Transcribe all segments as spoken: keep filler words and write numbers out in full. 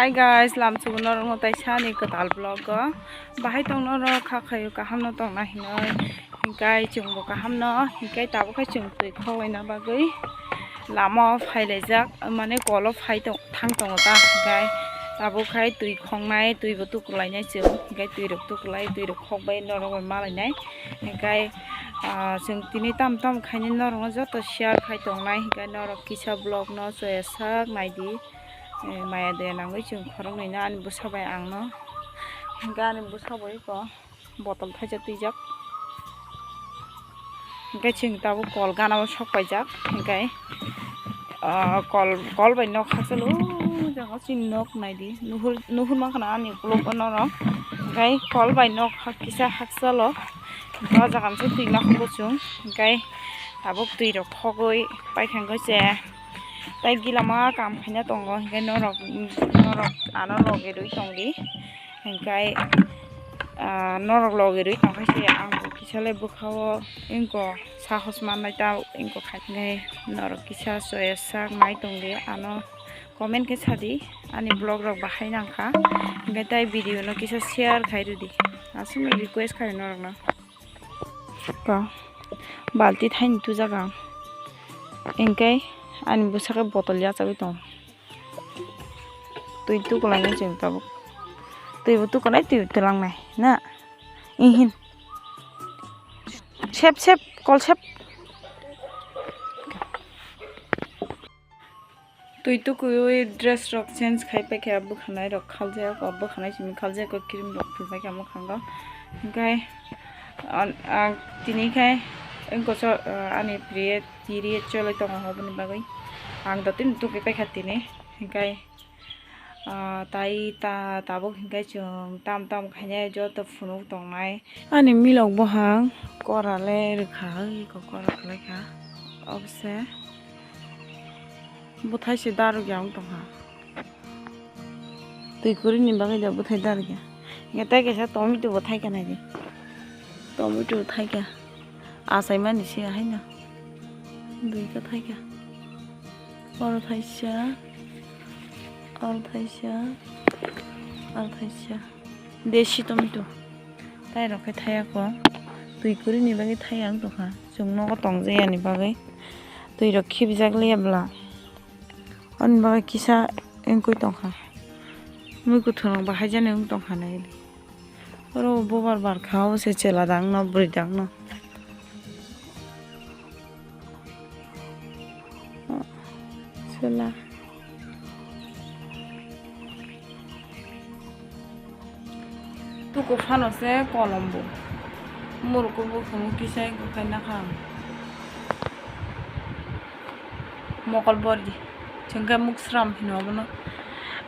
Hi guys, lamsugo norokno tai sani kwtal vlog o. Bahai tong norok kha khayo kaham no tongna hinoi. Hinkhe chwngbo kaham no, hinkhe tabuk khe chwng twi khoglaina bagwi lama o phailaijak, mane kol o phai tong, thang tongo ta. Hinkhe tabuk khai twi khongnai, twi bo tuku lainai chwng. Hinkhe twi rok tuku lai, twi rok khok bai norok bai ma lainai. Hinkhe, ah, chwng tini tam tam khainai norok no joto share khai tongnai. Hinkhe norok kisa vlog no choya sak naidi. Eh, maya daya nangwi chwng khoroknwi no ani bwsa bai ang no. Hinkhe ani bwsa bai eko botol thaisa twijak. Hinkhe chwng tabuk kol gana o sok paijak. Hinkhe, ah, kol, kol bai nok hakchalo, o jaga o chini nok naidi. Nuhur, nuhur mankha na ani ukulok o norok. Hinkhe kol bai nok hak-, kisa hakchalo. O jaga se twi ma khugo chwng. Hinkhe tabuk twi rok khogwi paikha hinkhe se. Tai gila ma kam khaina tongo, hinkhe norok, norok ano loge rwi tongdi, hinkhe, ah, norok loge rwi tongkhe se ang bo kisa le bwkha o wngko sahos mannai ta wngko khai, hinkhe norok kisa choya sak nai tongdi, ano comment khe sadi, ani vlog rok bahai nangkha, hinkhe tai video no kisa share khai rwdi, aswk no request khai norok no. Ka balti thaini tujak ang. Hinkhe ani bwsa khe botol yachagwi tongo. Twi tukulanai chwng tabuk. Twi bo tukunai, twi bo twlangnai na. Ihin. Sep, sep, kol sep. Twi tukuiwi dress rok change khai paikha, bwkhanai rok khaljak, o bwkhanai simi khaljak, o cream rok phulbaikha mwkhango. Hinkhe, an-, ang tini khai wngkha so, ah, ani period, period cholai tongo, oboni bagwi ang dotino tukuipaikha tini. Hinkhe, ah, tai ta, tabuk hinkhe chwng tam tam khainai joto phunuk tongnai. Ani milok bohang kora le rwkha, oi kok kora khlaikha. Obse bwthai se darwkya wng tongkha. Twi kwrwini bagwi da bwthai darwkya. Hinkhe tei kaisa tomato bo thaikha naidi. Tomato thaikha. Achaimani se haino. Duita thaikha. Oro thaisa. Oro thaisa. Oro thaisa. Desi tomato. Tai rok khe thaya kho. Twi kwrwini bagwi thaya wng tongkha. Chwng nogo tongjaya ni bagwi. Twi rok khibijak liya bwla. Ani bagwi kisa wngwi tongkha. Mui kwthwng rok bahai jani wng tongkha nai. Oro bubar barkha o se chwla dang no bwrwi dang no. Chwla. Tuku phano se kolom bo. Murukgo buphang kisa wngkha khe nakha. Mokol bori. Chwng khe muk sram hino abono.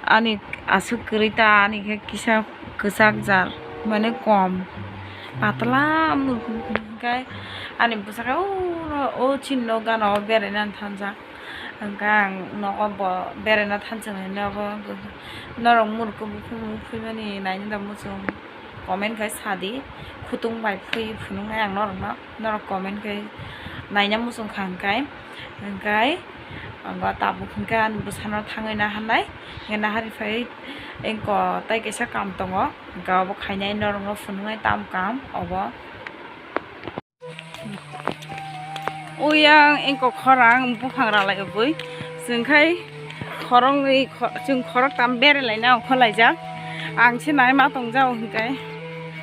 Ani aswk kwrwi ta, ani khe kisa kwchak jar, mane kom. Patla murukgo buphang khe ani bwsa khe o, o chini nok gana o beraina thangjak. Hwnkhe ang nogo bo beraina thanchwng hinwi abo norok murukgo buphang buphang mani naina da muchung comment khai sadi, khutung bai phui phunuknai ang norokno, norok comment khai naina muchung kha hwnkhe, hwnkhe ang bo tabuk hwnkhe ani bwsano thangwi naharnai, hwnkhe naharwi phai engko tei kaisa kam tongo, hwnkhe abo khainai norokno phunuknai tam kam obo. Uyang engko khorang buphang ralai bui. Chwng khai khoroknwi kho-, chwng khoroktam berelaina ongkhorlaijak. Ang se nai ma tongjak hwnkhe.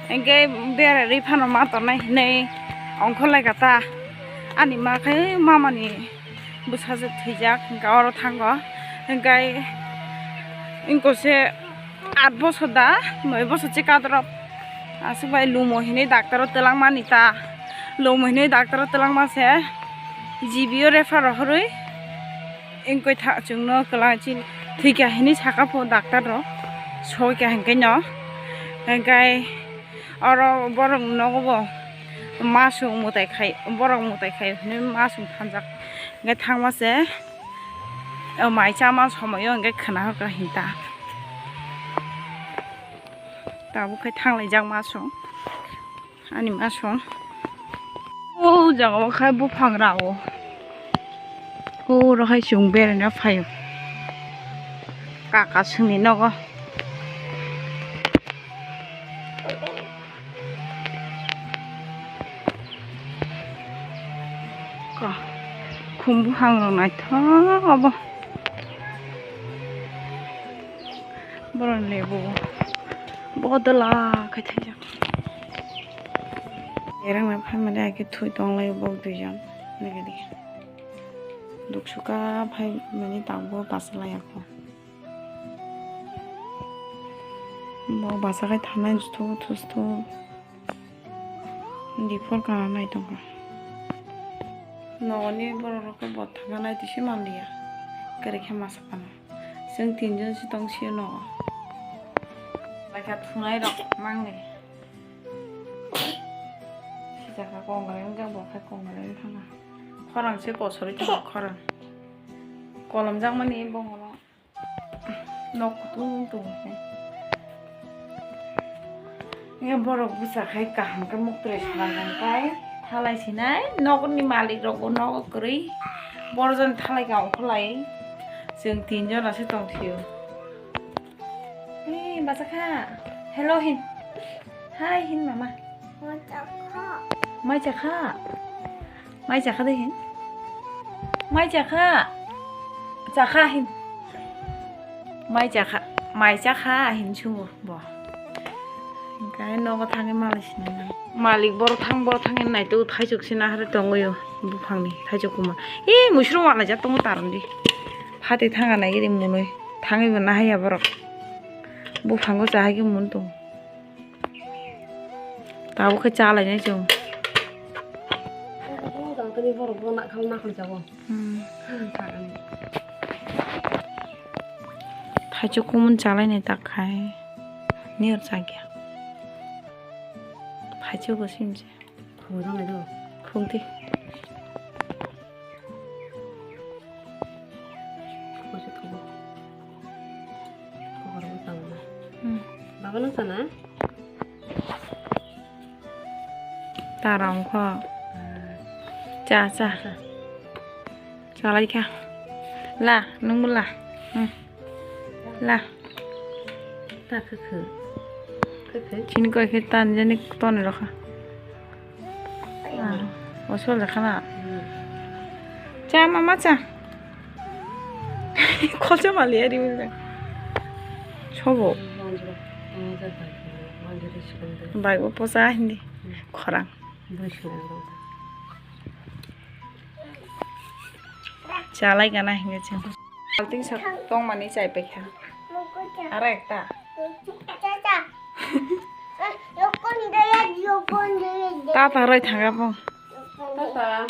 Hwnkhe bererwi phano ma tongnai hinwi ongkhorlaikha ta. Ani ma khai mamani bwsajwk thwijak hwnkhe oro thango. Hwnkhe engko se aat bosor da, noi bosor se kadrop. Aswk bai lumo hinwi doctor o twlangmani ta. Lumo hinwi doctor o twlangma se G B o refer rohorwi wngkoi tha chwngno kwlai chini thwikha hinwi sakha pho doctor rok. Soikha hinkhe no. Hinkhe oro borok nogo bo masung mwtai khai, borok mwtai khai hinwi masung thanjak. Hinkhe thangma se o mai chama somoio hinkhe khwna hwnkha hinta. Tabuk khe thanglaijak masung, ani masung. O jaga o khe buphang rao. O rohai chwng beraina phaio. Kaka songni nogo. Ka, khum buphang rok naithok obo. Borok lebu bodol khe thaijak. Erang na phaimani ake thwi tonglaio bok duijon. Nagadi. Duksuka phaimani tabuk bachalai ako. Bo bachakhai thangnai thusthuk thusthuk. Diphor kana nai tongkha. Nogoni borok rok khe bo thangna nai tisi manliya. Kwrwi khe masa phano. Chwng tinjon se tong sio nogo. Baikha thunai rok mangni. Sijaka kongrai wngjak bo khai kongrai wng thangkha. Khorang se kosorwi thangkha khorang. Kolom jakmani bongolo. Nok kutung tung khe. Nge borok bwsa khai kaham khe muktrwi swlaijaknai thalai sinai nokni malik rokbo nogo kwrwi borjoni thalai ka ongkholai chwng tinjon ase tongthio. Hey bachakha, hello hin, hi hin mama. Mai chakha. Mai chakha de hin. Mai chakha. Chakha hin. Mai chakha. Mai chakha hin sungo bo. Hingke nogo thangwi malai sinai nang. Malik boro thang boro thangwi naitu thaichuk sina hare tongwi o buphangni thaichuk kuma. Ee musuru walaijak tongo tarondi. Hati thanga naigidi munui. Thangwi bo nahaya borok. Buphango chahai khe mun tongo. Tabuk khe cha lainai chwng. Tangkani borok bo nakhal nakhal jago. Hmm. Thaichuk kumun cha lainai tak khai. Nir chakya. Thaichuk go simse. Khung jang nai do. Khung di. Khung se khung. Khung ro tang na. Hmm. Baba nang sana? Tara ongkho. Cha, cha. Cha lai kha. La, nungbo la. Hmm. La. Ta khwkhwk. Khwkhwk. Chini koi khe tan jani ton rokha. Ah, o sol jakha na. Hmm. Cha mama cha. Khocha mali ari mili. Sobo. Bai bo posa hindi. Khorang. Chalai gana hinga chwng. Alting sak tongmani chai paikha. Aro ekta. Tata roi thanga bo. Tata.